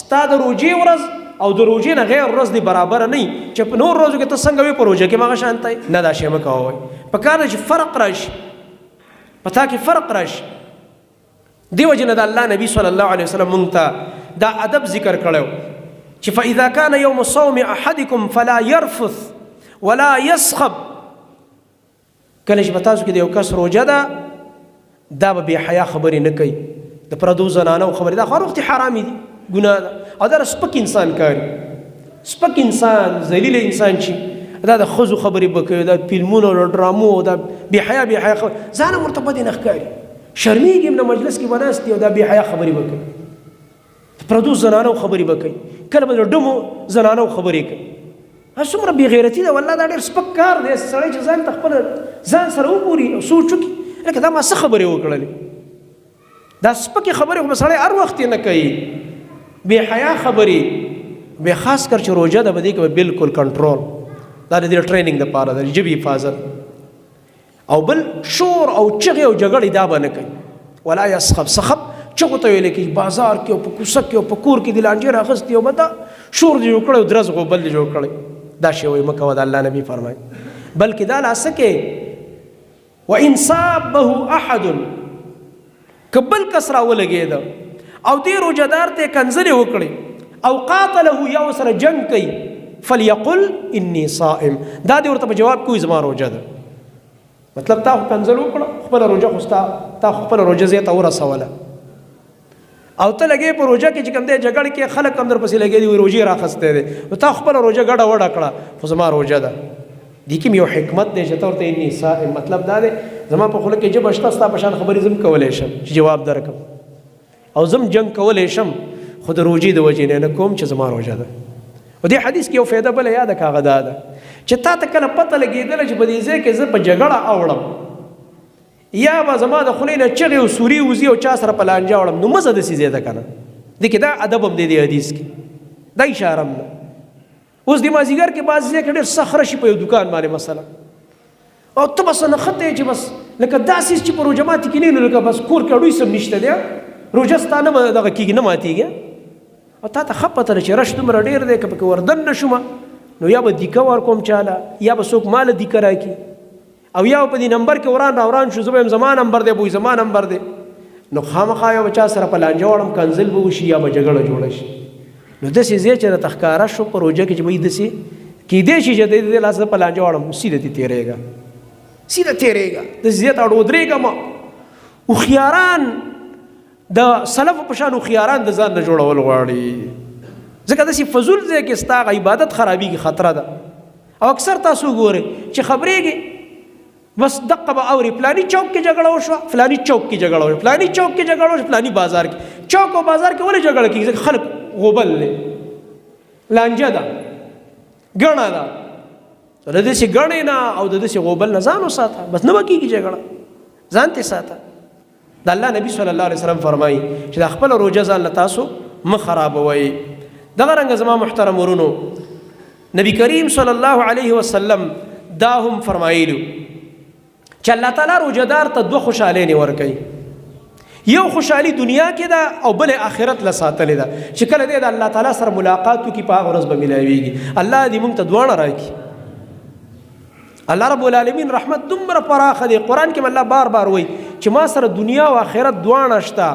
ستا د روژې ورځ او د روژې نه غیر ورځ دې برابره نه وي، چې په نور ورځو کې ته څنګه وې په روژه کې هماغه شان ته یې، نه دا شی مه کوه. وایي په کار ده چې فرق راشي، په تا کې فرق راشي. دې وجې نه د الله نبی صلی الله علیه وسلم مونږ ته دا ادب ذکر کړی چې فاذا كان يوم صوم احدكم فلا يرفث ولا يصخب. کله چې په تاسو کې د یو کس روژه ده، دا به بې حیا خبرې نه کوي، د پردو زنانو خبرې دا خو هر وخت حرامې دي، ګناه ده، او دا سپک انسان کاري، سپک انسان، ذلیل انسان چې دا د ښځو خبرې به کوي، دا فلمونو او ډرامو، دا بې حیا بې حیا خبرې، ځان هم ورته بدې نه ښکاري، شرمېږي هم نه، مجلس کې به ناست دي او دا بې حیا خبرې به کوي، د پردو زنانو خبرې به کوي، کله به د ډمو زنانو خبرې کوي. دا څومره بې غیرتي ده والله، دا ډېر سپک کار دی. سړی چې ځان ته خپل ځان سره وګوري او سوچ وکړي لکه دا ما څه خبرې وکړلې، دا سپکې خبرې خو به سړی هر وخت یې نه کوي، بې حیا خبرې، بې خاص کر چې روژه ده په دې کې به بالکل کنټرول، دا د دې ټریننګ دپاره ده، ژبې حفاظت، او بل شور او چغې او جګړې دا به نه کوي. ولا یصخب، صخب چغو ته ویل کېږي، بازار کې او په کوڅه کې او په کور کې د لانجې راخیستې او به دا شور دې جوړ کړی او درز غوبل دې جوړ کړی، دا شی وایي مه کوه، د الله نبی فرمایي. بلکې دا لا څه کې وان صابه احد، که بل کس راولګېده او دې روژهدار ته یې کنځلې وکړې او قاتله یا ورسره جنګ کوي، فلیقل انی صائم، دا دې ورته په جواب کې وایي زما روژه ده. مطلب تا خو کنځل وکړه، خپله روژه خو ستا، تا خو خپله روژه ځای ته ورسوله، او ته لګې په روژه کې چې کوم دی جګړه کې خلک هم درپسې لګې دي، وایي روژې راخستی دی، نو تا خپله روژه ګډه وډه کړه، خو زما روژه ده. دې کې یو حکمت دی چې ته ورته انی صائم، مطلب دا دی زما په خوله کې ژبه شته، ستا په شان خبرې زه هم کولی شم چې جواب درکړم، او زه هم جنګ کولی شم، خو د روژې د وجې نه نه کوم چې زما روژه ده. او دې حدیث کې یو فایده بله یاده کړه، هغه دا ده چې تا ته کله پته لګېدله چې په دې ځای کې زه په جګړه اوړم یا به زما د خولې نه چغې او سوري وځي او چا سره په لانجه اوړم، نو مه ځه داسې ځای ته که نه. دې کې دا ادب هم دی، دې حدیث کې دا اشاره هم ده. اوس د مازیګر کې بعضې ځای کې ډېر سخت راشي په یو دکان باندې مثلا، او ته بس نښتی چې بس لکه داسې چې په روژه ماتي کې نه نو لکه بس کور کې هډوی څه هم نشته دی، روژه ستا نه دغه کېږي، نه ماتېږي، او تا ته ښه پته ده چې رش دومره ډېر دی، که پکې وردن نه شوم نو یا به دیکه ورکوم چاله، یا به څوک ماله دیکه راکړي، او یا به په دې نمبر کې وران راوران شو، زه به یم زما نمبر دی، بوی زما نمبر دی، نو خامخا یو به چا سره په لانجه وړم، کنځل به وشي یا به جګړه جوړه شي. نو داسې ځای چې راته ښکاره شو په روژه کې چې به داسې کېدای شي چې د دې لاسه په لانجه وړم، سیده دې تېرېږه. سیده تېرېږه، د زیات اړو درېږه مه. هوښیاران د سلفو په شان هوښیاران د ځان نه جوړول غواړي، ځکه داسې فضول ځای کې ستا هغه عبادت خرابېږي، خطره ده. او اکثر تاسو وګورئ چې خبرېږي بس دقه به اوري، فلاني چوک کې جګړه وشوه، فلاني چوک کې جګړه وشوه، فلاني چوک کې جګړه وشوه، فلاني بازار کې. چوک او بازار کې ولې جګړه کېږي؟ ځکه خلک غوبل دی، لانجه ده، ګڼه ده. د داسې ګڼې نه او د داسې غوبل نه ځان وساته، بس نه به کېږي جګړه، ځان ترې ساته. د الله نبی صلی الله علیه وسلم فرمایي چې د خپل روژه ځان له تاسو مه خرابوئ. دغه رنګه زما محترم ورونو، نبی کریم صلی الله علیه وسلم دا هم فرمایلو چې الله تعالی روژهدار ته دوه خوشحالۍ نه ورکوي. یو خوشحالي دنیا کې ده او بل آخرت له ساتلې ده، چې کله دی د الله تعالی سره ملاقات وکړي په هغه ورځ به ملاویږي. الله دې موږ ته دواړه راکړي. الله رب العالمین رحمت دومره پراخه دی، قرآن کې الله بار بار وایي چې ما سره دنیا او آخرت دواړه شته،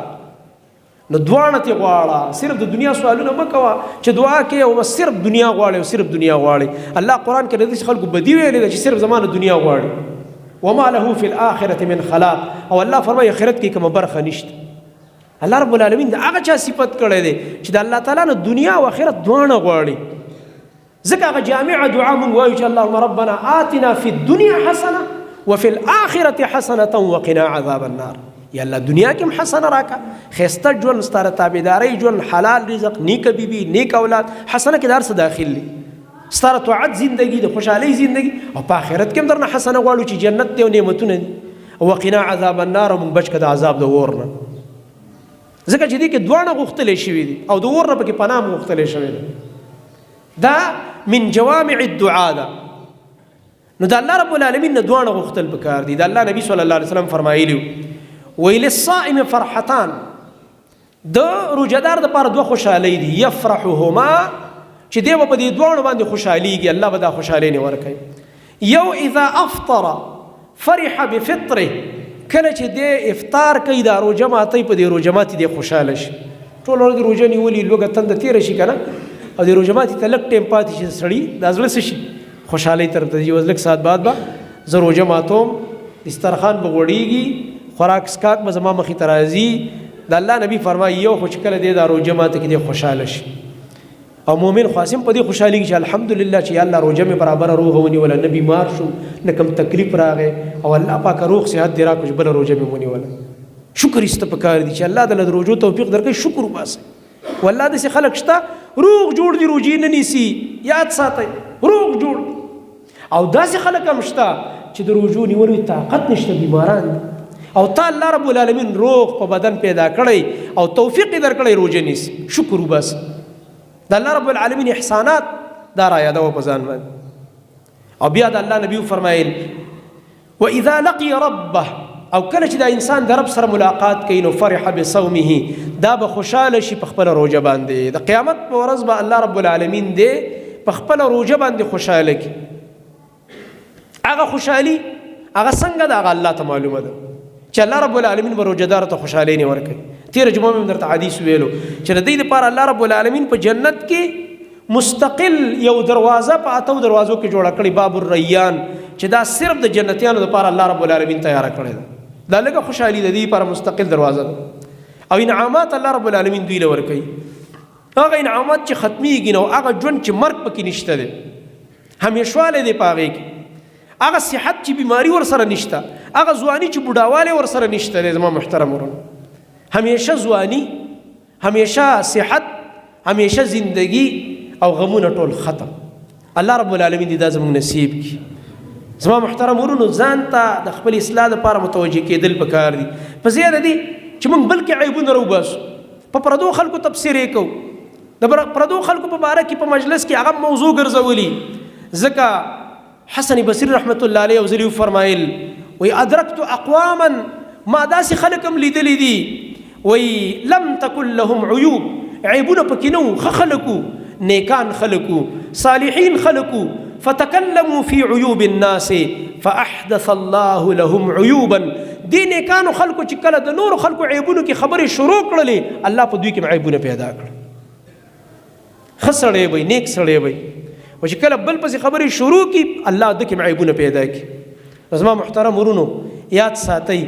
نو دواړه ترې غواړه. صرف د دنیا سوالونه مه کوه چې دعا کوې او بس صرف دنیا غواړې او صرف دنیا غواړې. الله قرآن کې د داسې خلکو بدي ویلې ده چې صرف زما نه دنیا غواړي. وما له فی الآخرة من خلاق، او الله فرمایي آخرت کې کومه برخه نشته. الله رب العالمین د هغه چا صفت کړی دی چې د الله تعالی نه دنیا او آخرت دواړه غواړي. ځکه هغه جامعه دعا مونږ وایو چې اللهم ربنا آتنا فی الدنیا حسنه وفي الآخرة حسنة وقنا عذاب النار. یا الله دنیا کې هم حسنه راکړه، ښایسته ژوند، ستا د تابعدارۍ ژوند، حلال رزق، نیکه بیبي، نیک اولاد، حسنه کې د هر څه داخل دي، ستا د طاعت زندګي، د خوشحالۍ زندګي، او په آخرت کې هم درنه حسنه غواړو چې جنت دی او نعمتونه دي. وقنا عذاب النار، او مونږ بچ کړه د عذاب د اور نه. ځکه چې دې کې دواړه غوښتلی شوي دي او د اور نه پکې پناه هم غوښتلی شوې ده. دا من جوامع الدعاء ده. نو د الله رب العالمین نه دواړه غوښتل پکار دي. د الله نبی صلی الله علیه وسلم فرمایلی ویل للصائم فرحتان، د روژهدار دپاره دوه خوشحالۍ دي، یفرحهما، چې دی به په دې دواړو باندې خوشحالېږي، الله به دا خوشحالۍ نه ورکوي. یو اذا افطر فرح بفطره، کله چې دی افطار کوي دا روژه ماتوي، په دې روژه ماتي دی خوشحاله شي. ټوله ورځ روژه نیولې، لوږه تنده تېره شي که نه، او دې روژه ماتي ته لږ ټایم پاتې شي، سړي دا زړه څه شي خوشحالۍ طرف ته ځي. اوس لږ ساعت بعد به زه روژه ماتوم، دسترخوان به غوړېږي، خوراک څښاک به زما مخې ته راځي. د الله نبی فرمایي یو خو چې کله دی دا روژه ماته کې دی خوشحاله شي، او مؤمن خو هسې هم په دې خوشحالېږي چې الحمدلله چې یا الله روژه مې برابره روغه ونیوله، نه بیمار شوم، نه کوم تکلیف راغی، او الله پاکه روغ صحت دې راکړو چې بله روژه مې ونیوله. شکر ایسته پکار دي چې الله د روژو توفیق درکړي، شکر وباسئ. والله داسې خلک شته روغ جوړ دي، روژې نه نیسي، یاد ساتئ روغ جوړ دي. او داسې خلک هم شته چې د روژو نیولو طاقت نشته، بیماران دي، او تا الله رب العالمین روغ په بدن پیدا کړی او توفیق یې درکړی، روژه نیسي، شکر وباسه. د الله رب العالمین احسانات دا را یادوه په ځان باندې. او بیا د الله نبی وفرمایل واذا لقي ربه، او کله چې دا انسان د رب سره ملاقات کوي نو فرح بصومه، دا به خوشحاله شي په خپله روژه باندې. د قیامت په ورځ به الله رب العالمین دی په خپله روژه باندې خوشحاله کړي. هغه خوشحالي هغه څنګه ده هغه الله ته معلومه ده چې الله رب العالمین به روژهدار ته خوشحالي نه ورکوي. تېره جمعه مې درته حدیث ویلو چې د دې لپاره الله رب العالمین په جنت کې مستقل یو دروازه په اتو دروازو کې جوړه کړې، باب الریان، چې دا صرف د جنتیانو لپاره الله رب العالمین تیاره کړې ده. دا لږه خوشحالي د دې لپاره مستقل دروازه ده. او انعامات الله رب العالمین دوی له ورکوي، هغه انعامات چې ختمېږي نو هغه ژوند چې مرګ پکې نشته دی، همیشوالی دی په هغې کې، هغه صحت چې بیماري ورسره نشته، هغه ځواني چې بوډاوالی ورسره نشته دی. زما محترم ورونه، همیشه ځواني، همیشه صحت، همیشه زندگی او غمونه ټول ختم. الله رب العالمین دې دا زموږ نصیب کړي. زما محترم ورونو، ځان ته د خپل اصلاح لپاره متوجه کېدل پکار دي. په ځای د دې چې موږ بلکې عیبونه راوباسو، په پردو خلکو تبصرې کوو، د پردو خلکو په باره کې په مجلس کې هغه موضوع ګرځولي. ځکه حسن بصري رحمت الله علیه یو ځلې وفرمایل، وایي ادرکت اقواما، ما داسې خلک هم لیدلي دي، وایي لم تکن لهم عیوب، عیبونه پکې نه وو، ښه خلک وو، نیکان خلک وو، صالحین خلک وو، فتکلموا فی عیوب الناس فاحدث الله لهم عیوبا. دې نیکانو خلکو چې کله د نورو خلکو عیبونو کې خبرې شروع کړلې، الله په دوی کې عیبونه پیدا کړل. ښه سړی وي، نیک سړی وي، خو چې کله بل پسې خبرې شروع کړي، الله ده کې عیبونه پیدا کړي. زما محترم ورونو، یاد ساتئ،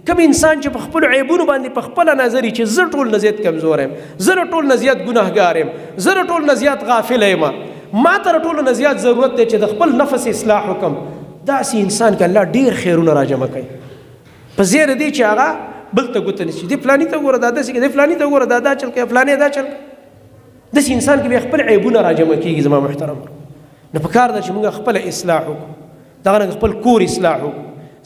کوم انسان چې په خپل عیبونو باندې په خپل نظر چې زه ټول نه زیات کمزور یم، زه ټول نه زیات ګناهګار یم، زه ټول نه زیات غافل یم، ما تر ټولو نه زیات ضرورت دی چې د خپل نفس اصلاح وکم، داسې انسان کې الله ډیر خیرونه راجمع کوي. په زیر دی چې هغه بل ته ګوته نیسي، دې فلاني ته وګوره دا داسې کوي، دې فلاني ته وګوره دا دا چل کوي، فلانی دا چل کوي، داسې انسان کې بیا خپل عیبونه راجمع کېږي. زما محترم، نو په کار ده چې موږ خپله اصلاح وکړو، دغه رنګ خپل کور اصلاح وکړو،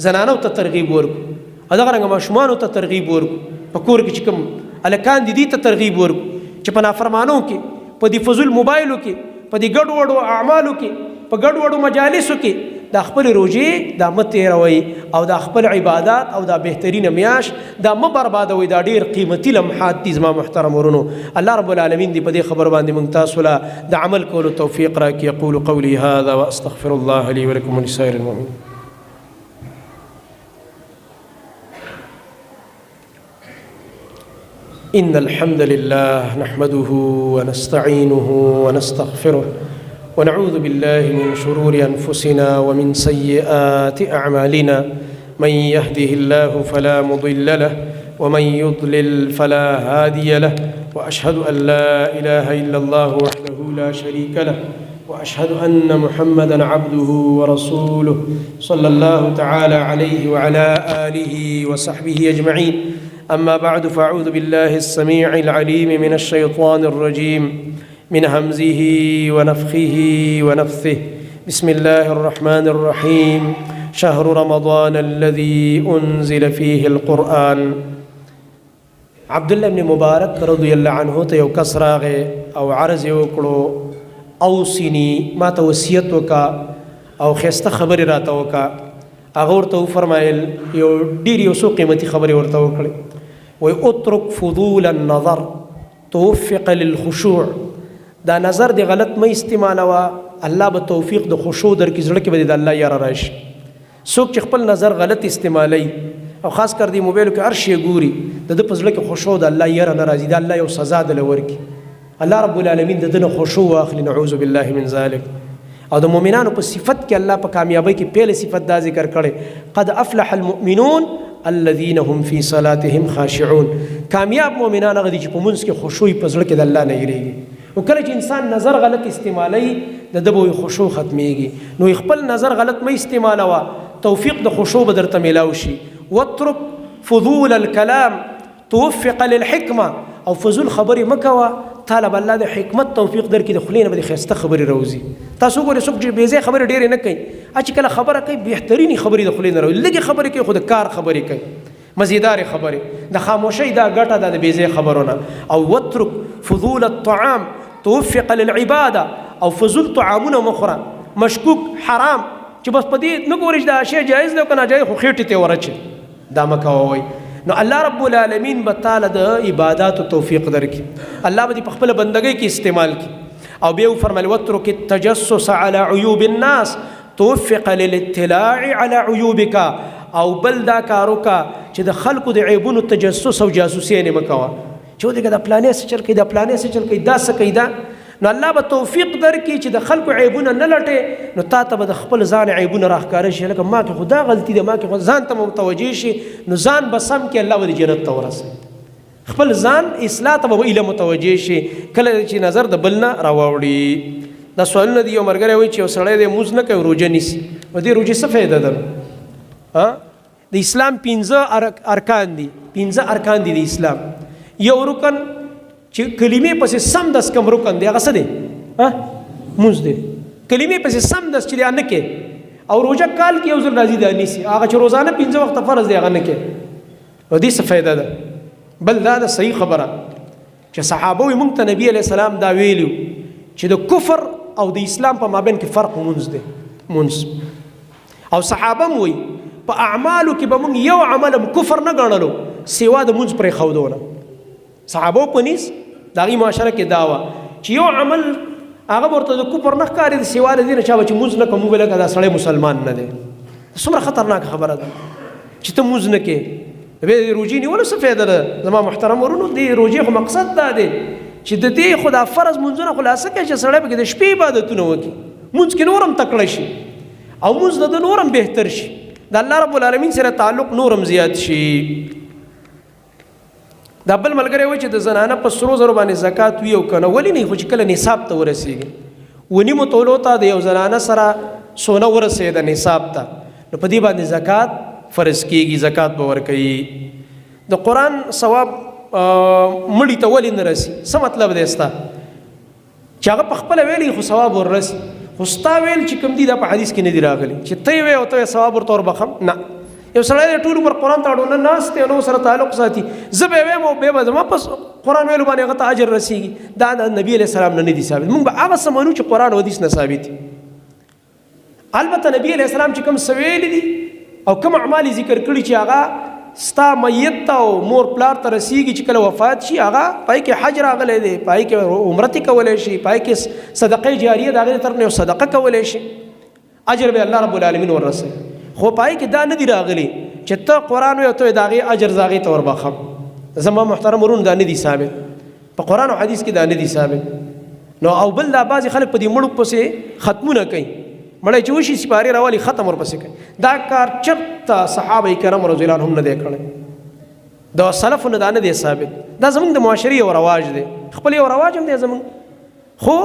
زنانو ته ترغیب ورکړو او دغه رنګ ماشومانو ته ترغیب ورکړو، په کور کې چې کوم هلکان دي دې ته ترغیب ورکړو چې په نافرمانو کې، په دې فضول موبایلو کې، په دې ګډوډو اعمالو کې، په ګډوډو مجالسو کې دا خپل روژې دا مه تېروئ او دا خپل عبادات او دا بهترینه میاشت دا مه بربادوئ. دا ډېر قیمتي لمحات دي زما محترم ورونو. الله رب العالمین دې په دې خبر باندې موږ تاسو له د عمل کولو توفیق راکړي. اقول قولي هذا واستغفر الله لي ولكم ولسائر المؤمنين. إن الحمد لله نحمده ونستعينه ونستغفره ونعوذ بالله من شرور أنفسنا ومن سيئات أعمالنا، من يهده الله فلا مضل له ومن يضلل فلا هادي له، وأشهد أن لا إله إلا الله وحده لا شريك له، وأشهد أن محمدا عبده ورسوله صلى الله تعالى عليه وعلى آله وصحبه أجمعين. أما بعد، فأعوذ بالله السميع العليم من الشيطان الرجيم من همزه ونفخه ونفثه، بسم الله الرحمن الرحيم. شهر رمضان الذي أنزل فيه القرآن. عبد الله بن مبارک رضی الله عنه ته یو کس راغی او عرض یې وکړو، اوصني، ما ته وصیت وکړه او ښایسته خبرې راته وکړه. هغه ورته وفرمایل، یو ډېر یو څو قیمتي خبرې ورته وکړې، وایي اترک فضول النظر توفق للخشوع. دا نظر دې غلط مه استعمالوه، الله به توفیق د خشوع درکړي، زړه کې به دې د الله یاره راشي. څوک چې خپل نظر غلط استعمالوي او خاص کر دې موبایل کې هر شی ګوري، د ده په زړه کې خشوع د الله یاره نه راځي، د الله یو سزا دله ورکړي، الله رب العالمین د ده نه خشوع واخلي، نعوذ بالله من ذلک. او د مؤمنانو په صفت کې الله په کامیابۍ کې پیل صفت دا ذکر کړی، قد افلح المؤمنون الذين هم في صلاتهم خاشعون. کامیاب مؤمنان هغه دي چې په مونځ کې خشوع په زړه کې د الله نه یریږي. او کله چې انسان نظر غلط استعمالوي، د ده به خشوع ختمیږي. نو خپل نظر غلط مه استعمالوه، توفیق د خشوع به درته میلاو شي. واترک فضول الكلام توفق للحکمه. او فضول خبرې مه کوه، طالب الله د حکمت توفیق درکړي، د خولې نه به دې ښایسته خبرې راوځي. تاسو وګورئ، څوک چې بې ځایه خبرې ډېرې نه کوي، چې کله خبره کوي بهترینې خبرې د خولې نه راوځي، لږې خبرې کوي خو د کار خبرې کوي، مزیدارې خبرې. د خاموشۍ دا ګټه ده د بې ځایه خبرو نه. او واترک فضول الطعام توفق للعباده. او فضول طعامونه مه خوره، مشکوک حرام چې بس په دې نه ګورې چې دا شی جایز دی او که ناجایز، خو خېټې ته یې ورچې، دا مه کوه. وایي نو الله رب العالمین به تاله د عباداتو توفیق درکړي، الله به دې په خپله بندګۍ کې استعمال کړي. او بیا وفرمایل واترک التجسس على عیوب الناس توفق للاطلاع على عیوبک. او بل دا کار وکړه چې د خلکو د عیبونو تجسس او جاسوسي یې مه کوه، چې ودرېږه دا پلانې څه چل کوي، دا پلانې څه چل کوي، دا څه کوي دا. نو الله به توفیق درکړي چې د خلکو عیبونه نه لټې، نو تا ته به د خپل ځان عیبونه راښکاره شي، لکه ما کې خو دا غلطي ده، ما کې خو ځان ته متوجه شي، نو ځان به سم کړي، الله به دې جنت ته ورسوي. خپل ځان اصلاح ته به ایله متوجه شي کله چې نظر د بل نه راواوړي. دا سوالونه دي. یو ملګری وایي چې یو سړی دی مونځ نه کوي، روژه نیسي، په دې روژې څه فایده ده؟ د اسلام پنځه ارکان دي، پنځه ارکان دي د اسلام. یو رکن چې کلمې پسې سم دس کم رکن دی، هغه څه دی؟ مونځ دی. کلمې پسې سم دس چې دی نه کې، او روژه کال کې یو ځل راځي دا نیسي، هغه چې روزانه پنځه وخته فرض دی هغه نه کې، او دې څه فایده ده؟ بل دا ده صحیح خبره چې صحابه وایي موږ ته نبی علیه السلام دا ویلي چې د کفر او د اسلام په مابین کې فرق مونځ دی، مونځ. او صحابه هم وایي په اعمالو کې به موږ یو عمل هم کفر نه ګڼلو سوا د مونځ پرېښودو نه. صحابو په نیز د هغې معاشره کې دا وه چې یو عمل هغه به ورته د کفر نه ښکارېده سوا د دې نه چا به چې مونځ نه کوم، موږ به لکه دا سړی مسلمان نه دی. څومره خطرناکه خبره ده چې ته مونځ نه کې، بیا د روژې نیولو څه فایده ده؟ زما محترم ورونو، دې روژې خو مقصد دا دی چې د دې خو دا فرض مونځونه خلاصه کړي چې سړی پکې د شپې عبادتونه وکړي، مونځ کې نور هم تکړه شي او مونځ د ده نور هم بهتر شي. د الله رب العالمین سره تعلق نورم زیات شي. دا بل ملګری وایي چې د زنانه په سرو زرو باندې زکات وي او که نه؟ ولې نه، خو چې کله نصاب ته ورسېږي، ونیمو تولو ته د یو زنانه سره سونه ورسېده نصاب ته، نو په دې باندې زکات فرض کېږي، زکات به ورکوي. د قرآن ثواب مړي ته ولې نه رسي؟ څه مطلب دی ستا چې هغه په خپله ویلي خو ثواب وررسي، خو ستا ویل چې کوم دي دا په حدیث کې نه دي راغلي چې ته یې وایې او ته یې ثواب ورته وربخښم؟ نه، یو سړی دی ټول عمر قرآن ته اړونه ناست دی او نو سره تعلق ساتي، زه به یې وایم او بیا به زما په قرآن ویلو باندې هغه ته اجر رسېږي، دا د نبي علیه السلام نه نه دي ثابت. موږ به هغه څه منو چې قرآن او حدیث نه ثابت دي. البته نبی علیه السلام چې کوم څه ویلي دي او کوم اعمال یې ذکر کړي چې هغه ستا میت ته او مور پلار ته رسیږي چې کله وفات شي، هغه پای کې حج راغلی دی، پای کې عمره ترې کولی شي، پای کې صدقه جاریه د هغې طرف نه یو صدقه کولی شي، اجر به الله رب العالمین ورسوي. خو پای کې دا نه دي راغلي چې ته قرآن وایې او ته د هغې اجر زه هغې ته وربخښم. زما محترم ورونو، دا نه دي ثابت په قرآن او حدیث کې، دا نه دي ثابت. نو او بل دا بعضې خلک په دې مړو پسې ختمونه کوي، مړی چې وشي سپارې راولي ختم ورپسې کوي. دا کار چرته صحابه کرام رضی الله عنهم نه دی کړی، د سلفو نه دا نه دی ثابت. دا زمونږ د معاشرې یو رواج دی، خپل یو رواج هم دی زمونږ، خو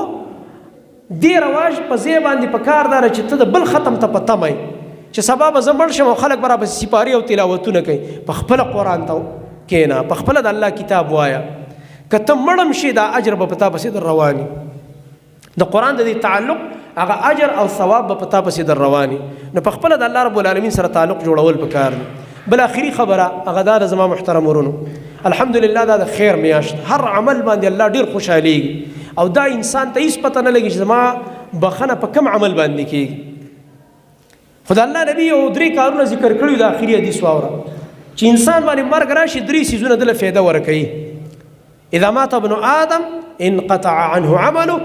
دې رواج په ځای باندې په کار داره چې ته د بل ختم ته په تمه یې چې سبا به زه مړ شم او خلک به راپسې سپارې او تلاوتونه کوي، په خپله قرآن ته کښېنه، په خپله د الله کتاب وایه، که ته مړم شې دا اجر به په تا پسې در روان. د قرآن د دې تعلق هغه اجر او ثواب به په تا پسې در روان. نو په خپله د الله رب العالمین سره تعلق جوړول پکار دي. بل اخري خبره هغه دا ده زما محترم ورونو، الحمدلله دا د خیر میاشت، هر عمل باندې الله ډیر خوشحالېږي او دا انسان ته هیڅ پته نه لګي چې زما بخښنه په کوم عمل باندې کېږي. خو د الله نبی یو درې کارونه ذکر کړي، د اخري حدیث واوره چې انسان باندې مرګ راشي درې څیزونه دله فایده ورکوي. اذا مات ابن آدم انقطع عنه عمله،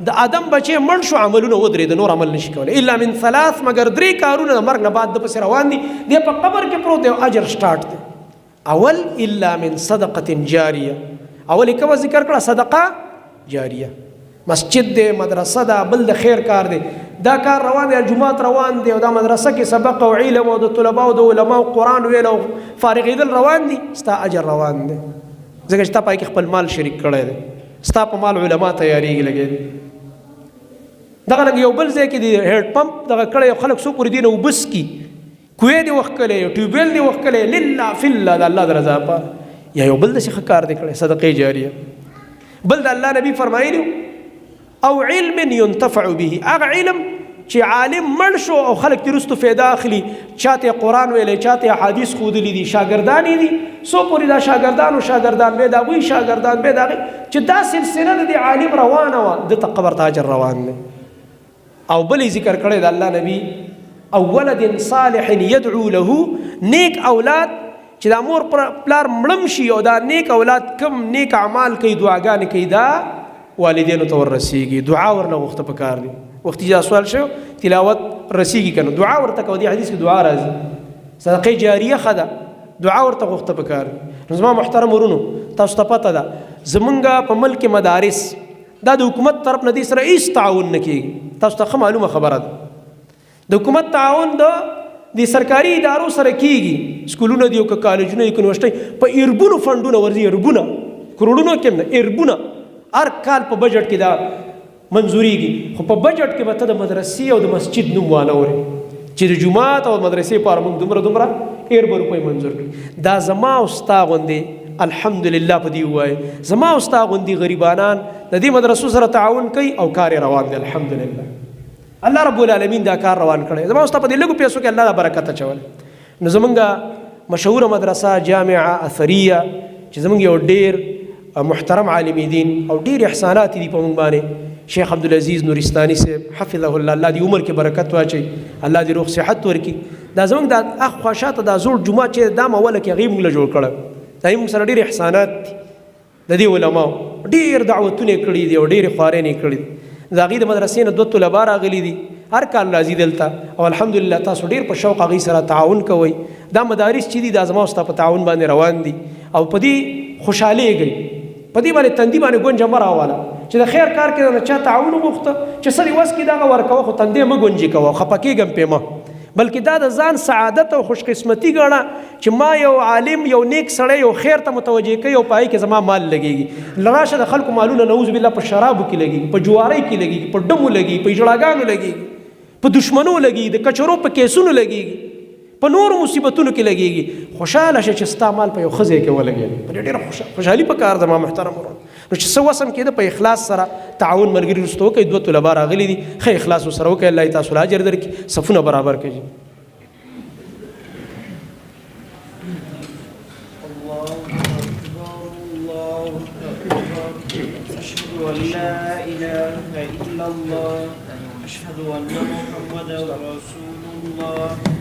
د آدم بچی مړ شو عملونه ودرېد، نور عمل نشي کولی، الا من ثلاث، مګر درې کارونه د مرګ نه بعد د پسې روان دي، دی په قبر کې پروت دی او اجر سټارټ دی. اول الا من صدقه جاریه، اول یې کومه ذکر کړه؟ صدقه جاریه، مسجد دی، مدرسه ده، بل د خیر کار دی، دا کار روان دی، جومات روان دی او دا مدرسه کې سبق او علم او د طلباو د علماو قرآن ویل او فارغېدل روان دي، ستا اجر روان دی، ځکه چې تا پای کې خپل مال شریک کړی دی، ستا په مال علما تیارېږي لګې دي. دغه رنګ یو بل ځای کې دی هیډ پمپ دغه کړی او خلک څو پورې دینه اوبه څکي، کوی دې وښکلی، ټیوبویل دې وښکلی، لله فی الله، د الله د رضا لپاره، یا یو بل داسې ښه کار دې کړی، صدقې جاریه. بل د الله نبی فرمایلی او علم ينتفع به، هغه علم چې عالم مړ شو او خلک ترې وروسته فایده اخلي، چاته قرآن ویلی، چاته احادیث ښودلي دي، شاګردان یې دي، څو پورې دا شاګردان او شاګردان بیا د هغوی شاګردان بیا د هغې، چې دا سلسله د دې عالم روانه وه، ده ته قبر ته اجر روان دی. او بل یې ذکر کړی د الله نبی او ولد صالح يدعو له، نیک اولاد چې دا مور پلار مړم شي او دا نیک اولاد کم نیک اعمال کوي، دعاګانې کوي، دا والدینو ته ورسیږي، دعا ورنه غوښته پکار دي. وختي دا سوال شو تلاوت رسیږي کنه، دعا ورته کوه، دې حدیث کې دعا راځي، صدقه جاریه ښه ده، دعا ورته غوښته پکار دي. نو زما محترم ورونو، تاسو ته پته ده زمونږ په ملک کې مدارس دا د حکومت طرف نه دې سره هیڅ تعاون نه کیږي، تاسو ته ښه معلومه خبره ده. د حکومت تعاون د د سرکاري ادارو سره کیږي، سکولونه دي او که کالجونه دي که یونیورسټۍ، په اربونو فنډونه ورځي، اربونه، کروړونو کې هم نه، اربونه هر کال په بجټ کې دا منظوریږي. خو په بجټ کې به ته د مدرسې او د مسجد نوم وانه اورې چې د جومات او مدرسې لپاره موږ دومره دومره اربه روپۍ منظور کړي. دا زما او ستا غوندې الحمدلله په دې ووایې، زما او ستا غوندې غریبانان د دې مدرسو سره تعاون کوي او کار یې روان دی الحمدلله. الله رب العالمین دا کار روان کړی، زما او ستا په دې لږو پیسو کې الله دا برکت اچولی. نو زمونږ مشهوره مدرسه جامعه اثریه چې زمونږ یو ډیر محترم عالم دین او ډیر احسانات دي په مونږ باندې، شیخ عبدالعزیز نورستاني صاحب حفظه الله، الله دې عمر کې برکت واچوي، الله دې روغ صحت ورکړي. دا زمونږ د اخوا شاته دا زوړ جومات چې دا موله کې هغې مونږ له جوړ کړی، دا یې مونږ سره ډېر احسانات دي. د دې علماو ډېر دعوتونه یې کړي دي او ډېرې خوارۍ یې کړي دي. د هغې د مدرسې نه دوه طلبا راغلي دي، هر کال راځي دلته او الحمدلله تاسو ډېر په شوق هغوی سره تعاون کوئ. دا مدارس چې دي دا زما او ستا په تعاون باندې روان دي او په دې خوشحالېږئ، په دې باندې تندي باندې ګونجه مه راوله چې د خیر کار کې د چا تعاون وغوښته چې څه دې وس کې دغه ورکوه، خو تندې مه ګونجې کوه، خفه کېږم پې مه. بلکې دا د ځان سعادت او خوشقسمتي ګڼه چې ما یو عالم، یو نیک سړی، یو خیر ته متوجه کوي او په هغې کې زما مال لګېږي. راشه د خلکو مالونه نعوذ بالله په شرابو کې لګېږي، په جوارۍ کې لګېږي، په ډمو لګېږي، په اجړاګانو لګېږي، په دشمنو لګېږي، د کچرو په کیسونو لګېږي، په نورو مصیبتونو کې لګېږي. خوشحاله شه چې ستا مال په یو ښه ځای کې ولګېد، په دې ډېره خوشحالي په کار ده ما محترم ورور. نو چې څه وسم کېده په اخلاص سره تعاون ملګري وروسته وکړئ. دوه طلبا راغلي دي، ښه اخلاص ورسره وکړئ، الله یې تاسو له اجر درکړي. صفونه برابر کړئ. أشهد أن لا إله إلا الله، أشهد أن محمدا رسول الله.